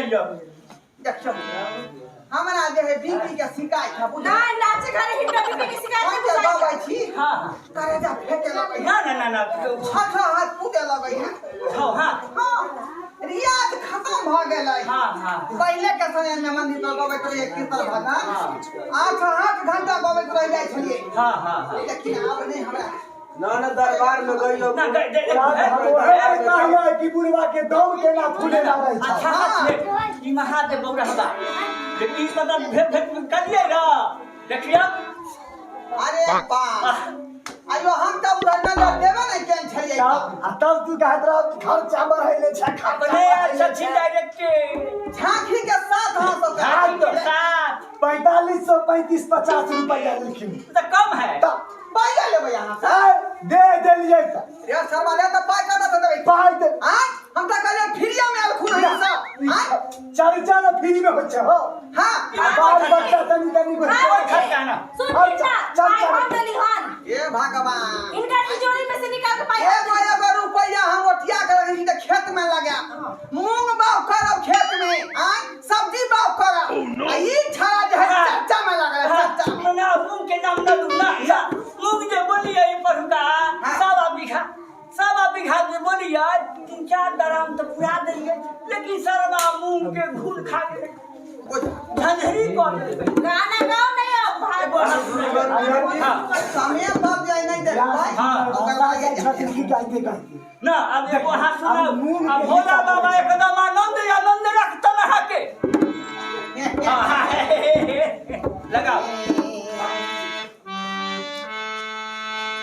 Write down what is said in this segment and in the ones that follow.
जाइयो। देखियौ, हमरा जे है बीपी के शिकायत है, बुझल? ना, नाचे घरे हिनका बीपी के शिकायत हम नहीं जे बुझाइ। गबै छी, हाँ हाँ करेजा फेंके लगै है। ना ना ना ना। छह छह हाथ कूदे लगै है। छौ हाथ। हाँ, रियाज खत्म भऽ गेलै। हाँ हाँ पहिले के समय में मंदिर पर गबैत रहियै कीर्तन भजन, 8 8 घंटा गबैत रहि जाइ छलियै। हाँ हाँ हाँ लेकिन आब नहि हमरा। ना ना, दरबार में गइयो। ना, हम ओहे कहियै कि बुढ़वा के दम केना फूले लागै छै। अच्छा छै ई महादेव बौरहबा जे ई मतलब भेट भेट करियै र, देखियौ। अरे बाप, आइयो हम तऽ उधर नजर देबे नहि केने छलियै। तब आ तब तू कहत रह खर्चा बढ़ैले छै, खर्चा अपने बढ़ैले सचिन छै। डायरेक्ट झांकी के साथ अहाँ सब। झांकी के साथ। 4535 50 रुपया लेलखिन। तऽ कम है। तऽ पाइ लेबै अहाँ से? आय, दे देलियै तऽ। रे सरवा, रे तऽ पाइ कतऽ से देबै? पाइ दे। आँय, हम तऽ कहलियै फ्रीया में आयल खुन है सब, आँय? चर्चा ने फ्री में होइ छै हो। आ बाल बच्चा तनी तनी को। कोई खर्चा ना। सुन चल, बेटा, चल, पाइ चल। हम देली हन। हे भगवान! इनका तिजोरी में से निकाल के पाइ हम एगो देली। एगो रुपैया हम ओठिया के रखै छी तऽ खेत में लगायब, मूंग बाग करब खेत में, आँय, सब्जी बाग करब, आ ई छड़ा जे है चर्चा में लगल है, चर्चा में। ना, मूंग के नाम ना लू ना ना। मूंग जे बोलिए पढ़ुका 1.25 बीघा, 1.25 बीघा जे बोलिए, 3-4 दराम तो पूरा देलिए, लेकिन सरवा मूंग के घून खा गेलै। झंझरी कऽ देलकै। गाना गाओ नहीं अब भाग। एगो हाथ सुनैयौ। हाँ। समय पर जे नहि देखबै ओकर बाद जाइ छथिन की गाइते गाइते। ना, अब एगो हाथ सुनाउ। अब मूंग आ के भोला हिसाब बाबा करै छै। एकदम आनंद आनंद रखतन अहाँके। हाँ, हाँ, हे, हे, हे, हे, लगाओ।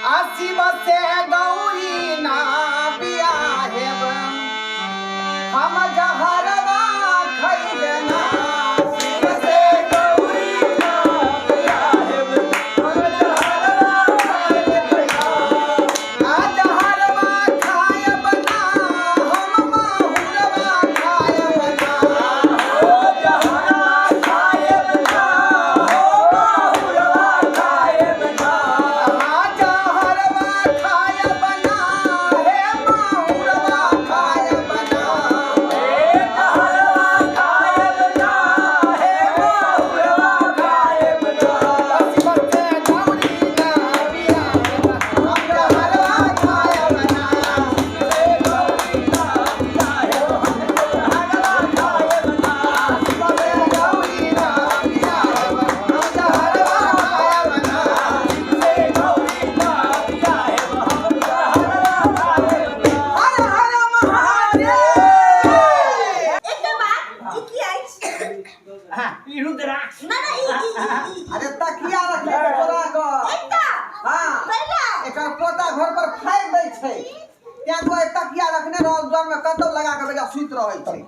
आ शिव से गौरी ना बियाहेब, हम जहरवा खैबे ना। शिव से गौरी ना बियाहेब, हम जहरवा खैबे ना। आ जहरवा खायब ना, हम माहुरवा खायब ना। ओ जहरवा खायब ना, हो माहुरवा खायब ना। आ जहरवा खायब ना, हे माहुरवा खायब ना। हे जहरवा खायब ना, हे माहुरवा खायब ना। शिव से गौरी ना बियाहेब, हम जहरवा खायब ना। हे गौरी ना बियाहेब, हम जहरवा खायब ना। शिव से गौरी ना बियाहेब, हम जहरवा खायब ना। हे गौरी ना बियाहेब, हम जहरवा खायब ना। हर हर महादेव। एकटा बात, ई की अछि? हाँ, ई रुद्राक्ष। ना ना, ई ई ई ई। अरे, तकिया रखले छै चोरा कऽ। एकटा। हाँ। कैला? एकर पोता घर पर फाड़ि दै छै, तें दुआरे तकिया रखने रहल, जर में कतौ लगा के बेटा सुति रहै छै।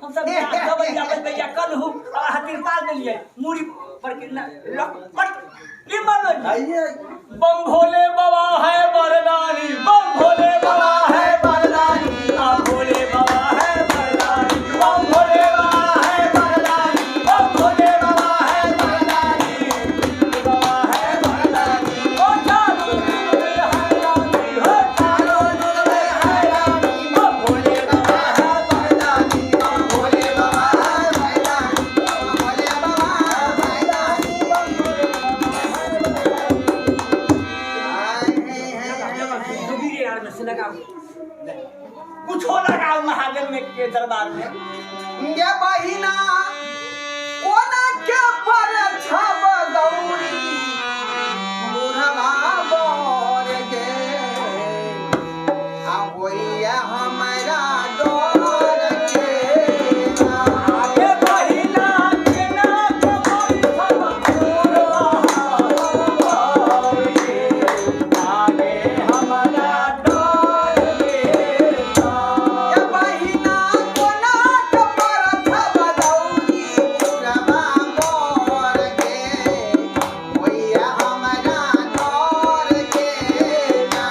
हम सब दबैया बजबैया कलहु अहाँ तिरपाल देलियै मूड़ी पर के ना लक पट ई मानो। आइए। बम भोले बाबा है वरदानी, बम भोले बाबा है वरदानी, आ भोले बाबा है वरदानी, बम भोले बाबा है वरदानी, बम भोले बाबा है वरदानी, बाबा है वरदानी। ओ चारू जुग में हैरानी, हो चारों जुग में हैरानी, बम भोले बाबा है वरदानी, बम भोले बाबा है वरदानी, बम भोले बाबा है वरदानी, बम भोले बाबा है। जोगिरे यार में से लगाओ, कुछो लगाओ महादेव में के दरबार में। गे बहिना, कोना के पर छब गौरी बुढ़वा बर गे, आ होइया हमरा डर के। आगे बहिना केना कमाई सब पूरवा बर गे, आगे हमरा डर गे। गे बहिना, कोना के पर छब गौरी बुढ़वा बर गे, होइया हमरा डर के ना।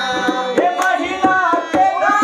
हे बहिना केना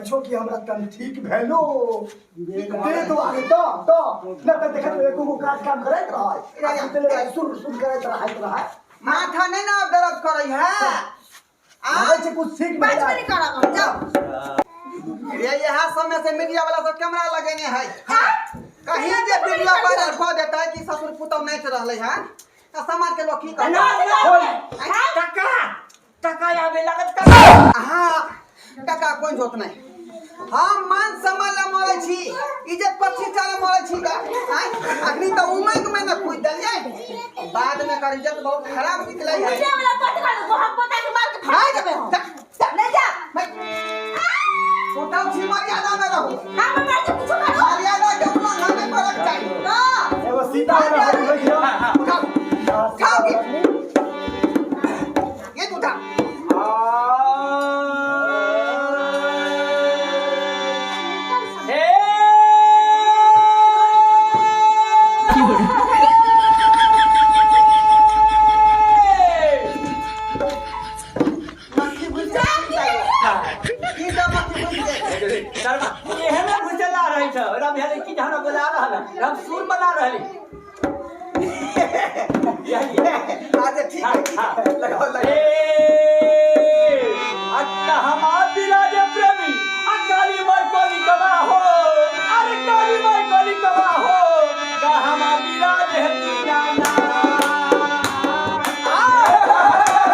छो कि हमरा तन ठीक भेलो दे दुआरे तो न त देखत एको गो काज काम करैत रहै आ सुतले रहै सुर सुर करैत रहैत रहै। माथा नहीं ना दर्द करे है। आबै छै कुछ सीख पाँच भेला। मिनट करब हम, जाओ। रे यहाँ समय से मीडिया वाला सब कैमरा लगेने है। कहीं जे वीडियो वायरल कऽ देता है कि ससुर पुतौ नाचि रहलै है तऽ समाज के लोग की कहतै? टका टका आबे लागत टका। हाँ टका कोई जोत नहीं। हम मान सम्मान ला मरै छी, इज्जत प्रतिष्ठा ला मरै छी गा। आँय, अखनी तऽ उमंग में न कूद देलियै, बाद में एकर इज्जत बहुत खराब निकलै है। मीडिया वाला कथी करत? हम पोता के मार के फाड़ देबै हम। नहीं जा। पुतौ छी, मर्यादा में रहू। हम मार के कुछो करू। मर्यादा के उल्लंघन नहीं करक चाही। तो एगो सीता वाला होइ छै। उठाओ, उठाओ की ये तू उठा। मक्खी घुसि गेल की सब मक्खी घुसि गेल। शर्मा एहने घुसेला रहै छ ओकरा भेलै कि जे हमरा बोला रहल है, हम सुर बना रहली। यही है। अच्छा ठीक है, ठीक है, लगाओ लगाओ। ए अक्का हम बिराजे प्रेमी आ काली माई कोली कबा हो, अरे काली माई कोली कबा हो, का हम बिराजे दीनाना।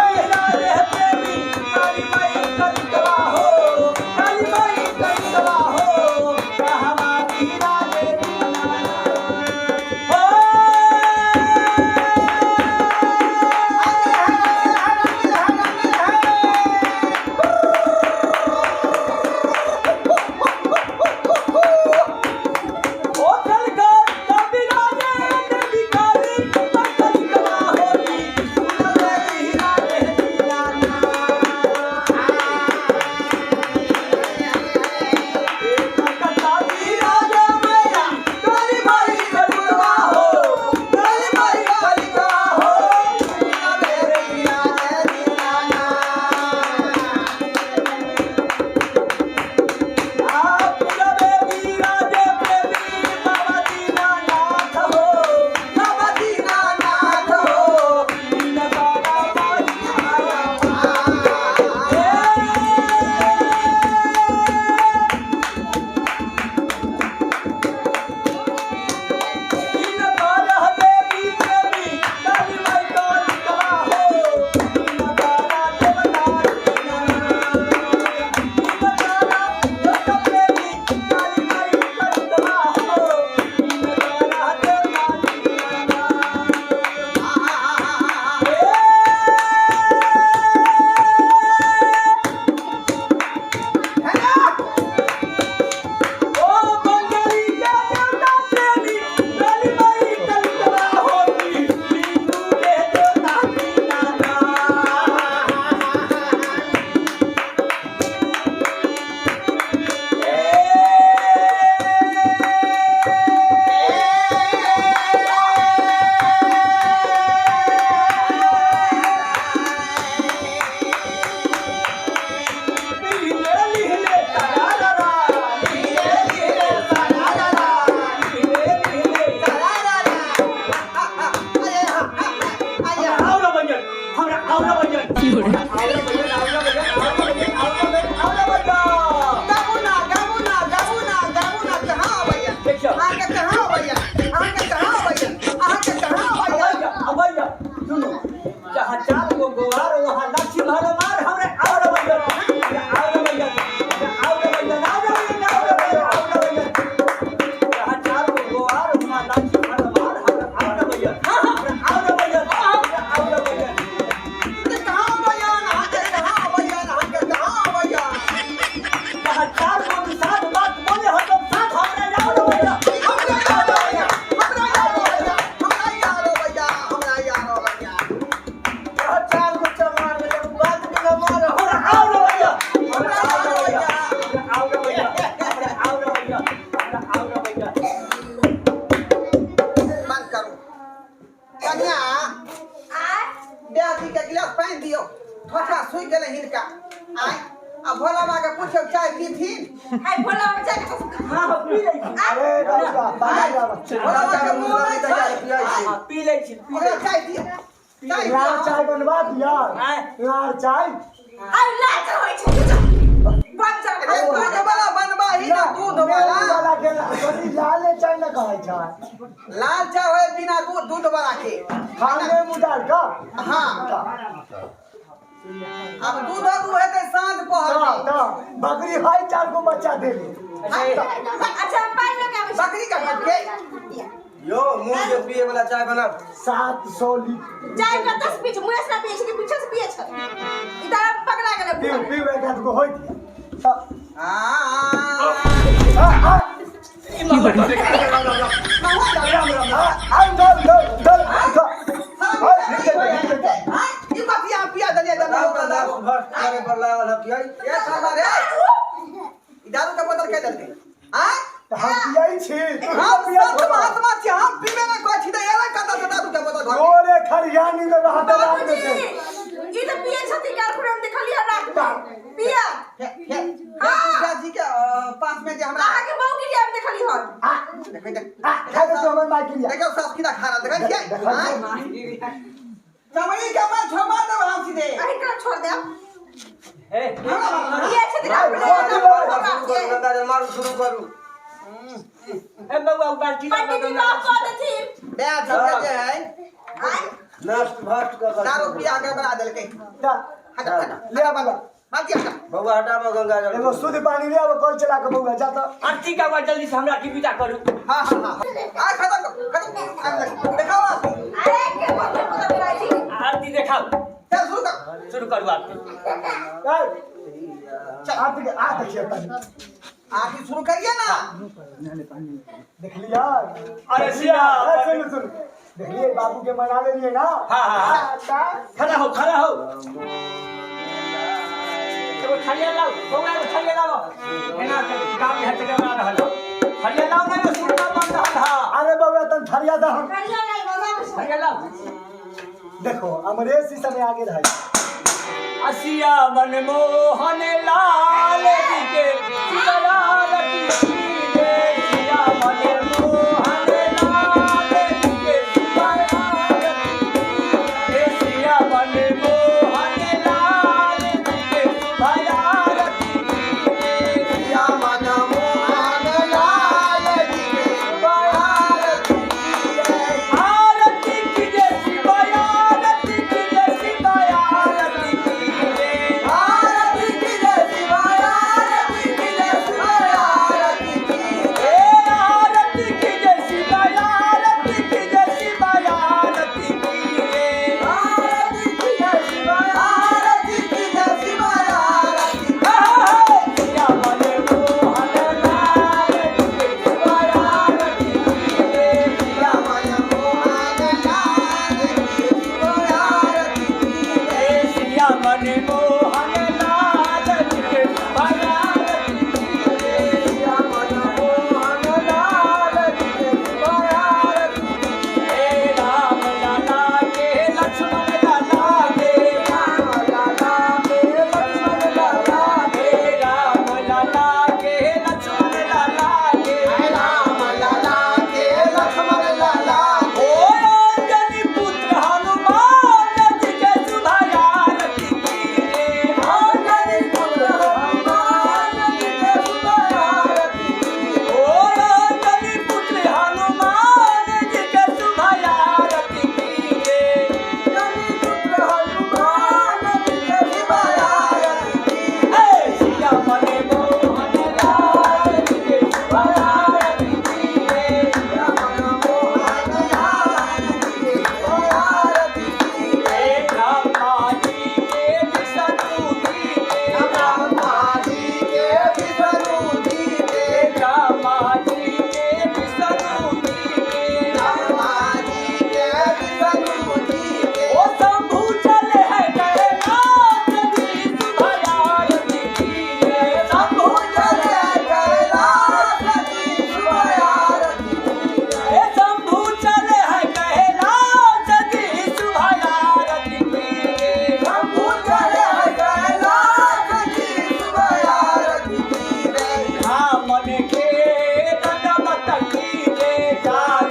बिराजे प्रेमी काली माई कोली कबा हो, काली माई कोली कबा हो, का हम बिराजे दीनाना। ओ ओ कलकर बिराजे देवी काली काली कबा होती बिराजे दीनाना। कलकत्ता बिराजे मैया काली माई कलकत्ता हो, काली माई कलकत्ता हो, आप रवे बिराजे प्रेमी बाबा दीनानाथ हो, बाबा दीनानाथ हो, दीन बाबा माई आया। दीन बाला देवी प्रेमी काली माई काली कबा हो, दीन बाला देवता दीनानाथ, दीन बाला देवता प्रेमी काली माई काली कबा हो, दीन बाला देवता दीनानाथ। ओ बंगाली के देवता प्रेमी काली माई काली कबा होती, हिंदू के देवता दीनानाथ। गाबू ना, गाबू ना, गाबू ना, गाबू ना, कहाँ अबैया? देखियौ। अहाँके कहाँ अबैया? अहाँके कहाँ अबैया? अहाँके कहाँ अबैया? जहाँ चार गो गोवार वहाँ लक्ष्मी भरमार। हमरे आउर भैया, आउर भैया, आउर भैया, आउर भैया, आउर भैया, आउर भैया। जहाँ चार गो गोवार वहाँ लक्ष्मी भरमार। हमरे आउर भैया, हमरे आउर भैया, हमरे आउर भैया। अरे कहाँ अबैया? अहाँके कहाँ अबैया? अहाँके कहाँ अबैया? जहाँ चार गो निषाद बात बोले हम साथ। हमरे आउर भैया, हमरा यार अबैया, हमरा यार अबैया, हमरा यार अबैया, हमरा यार अबैया। जहाँ चार गो चमार में बात बिना मार। हमरा आउर भैया, हमरा यार अबैया। हमरा आउर भैया, हमरा आउर भैया, हमरा आउर भैया। बंद करू। कन्या आय ब्याजी के गिलास पानि दियौ, ठोठा सुखि गेलै हिनका। आय आ भोला बाबा के पूछौ चाय पीथिन? हाय भोला बाबा चाय के हां हां पी लै छी। अरे बाबा बाबा भोला बाबा के मुँह नहि छै। हां पी लै छी, पी ओकरा लै छी। चाय दिअ, चाय दिअ। लाल चाय बनवा दिया। आँय? लाल चाय। आइ लाज होइ छै बच्चा। अरे दूध वाला बनबा ही ना, दूध वाला। वाला के कथी लाल चाय न कहै छै? लाल चाय होय बिना दूध, दूध वाला के। खाने मुँह डाल का। हाँ, अब दूध दूध हेतै साँझ पहर में। तऽ बकरी है चार गो बच्चा देले। अच्छा, पानि लऽ के आबै छी। बकरी का दूध के। यो मुँह के पिए वाला चाय बनाओ। 700 लीटर चाय कतऽ से पिए छै? मुँहे से ना पिए छै कि पीछे से पिए छै? ई तऽ पकड़ा गेलै। पीउ पीउ, एक आध गो होइत तऽ। आ आ आ महुआ दऽ। राम राम। आ आ दल दल दल दल। ई कथी अहाँ पिया देलियै? दारू का दारू भर करे पर लागल है पियाई। ए साला रे, ई दारू के बोतल के देलकै? आँय? तऽ हम पियै छी। हम संत महात्मा छी, हम पीबे नहि करै छी, तऽ एलै कतऽ से दारू के बोतल घर? गोरे खरियानी में रहत रात में। बाबूजी, ई तऽ पिए छथिन। काल्हि खुना हम देखलियै रात मे पिया। हाँ जी के पास में जे हमरा अहाँके बहू के हम देखली हन। आ देखै देख। आ खा दे हमर माय के लिया। देखियौ, सास किना खा रहल देखै छियै? देखै आँय? चमड़ी के मैं छोड़ा देब हम सीधे। अहीं के छोड़ देब। हे। पिए छथिन अपने। शुरू करू, गंगा जल मारू, शुरू करू। ए बौआ, बाल्टी लाउ। पंडित जी माफ कऽ देथिन। ब्याह सब जे है। आँय? नष्ट भ्रष्ट कर दारू पिया के बना देलकै। तऽ हटा हटा। ले आ बाबा। बाल्टी हटा। बउआ, हटाबो गंगा जल। एगो शुद्ध पानी ले आबो कल चला के बौआ, जा तऽ। आरती का हुआ, जल्दी से हमरा की विदा करू। हाँ हाँ हाँ, आ खत्म करो, खत्म करो। देखाओ आरती। अरे के बोतल बोतल मिलाई छी? आरती देखाओ। चल, शुरू कर। शुरू करू आरती। ए आरती के आ देखिए तनी। आरती शुरू करिए ना। देखलियै? अरे सिया। ए, सुन सुन, देखलियै, बाबू के मना लेलियै ना? हाँ, हाँ, हाँ। तऽ खड़ा हो, खड़ा हो। एगो थरिया लाओ बौआ, एगो थरिया लाओ। एना के काम हेतै बना रहल हो। थरिया लाओ ना, यो सुरना बन रहल है। अरे बौआ, तन थरिया दहन। करिया नहीं बाबा। थरिया लाओ। देखो, अमरेश इस समय आगे रहे। असिया मनमोहन लाल जी के शिवलाल की जय। सिया मनमोहन लाल जी के शिवलाल की, सिया मनमोहन लाल जी के शिवलाल की। सिया मनमोहन लाल जी के आरती की जय। आरती की जय शिव, आरती की जय शिव, आरती की जय। आरती की जय शिव, आरती की जय शिव, आरती की। ए आरती।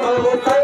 हो।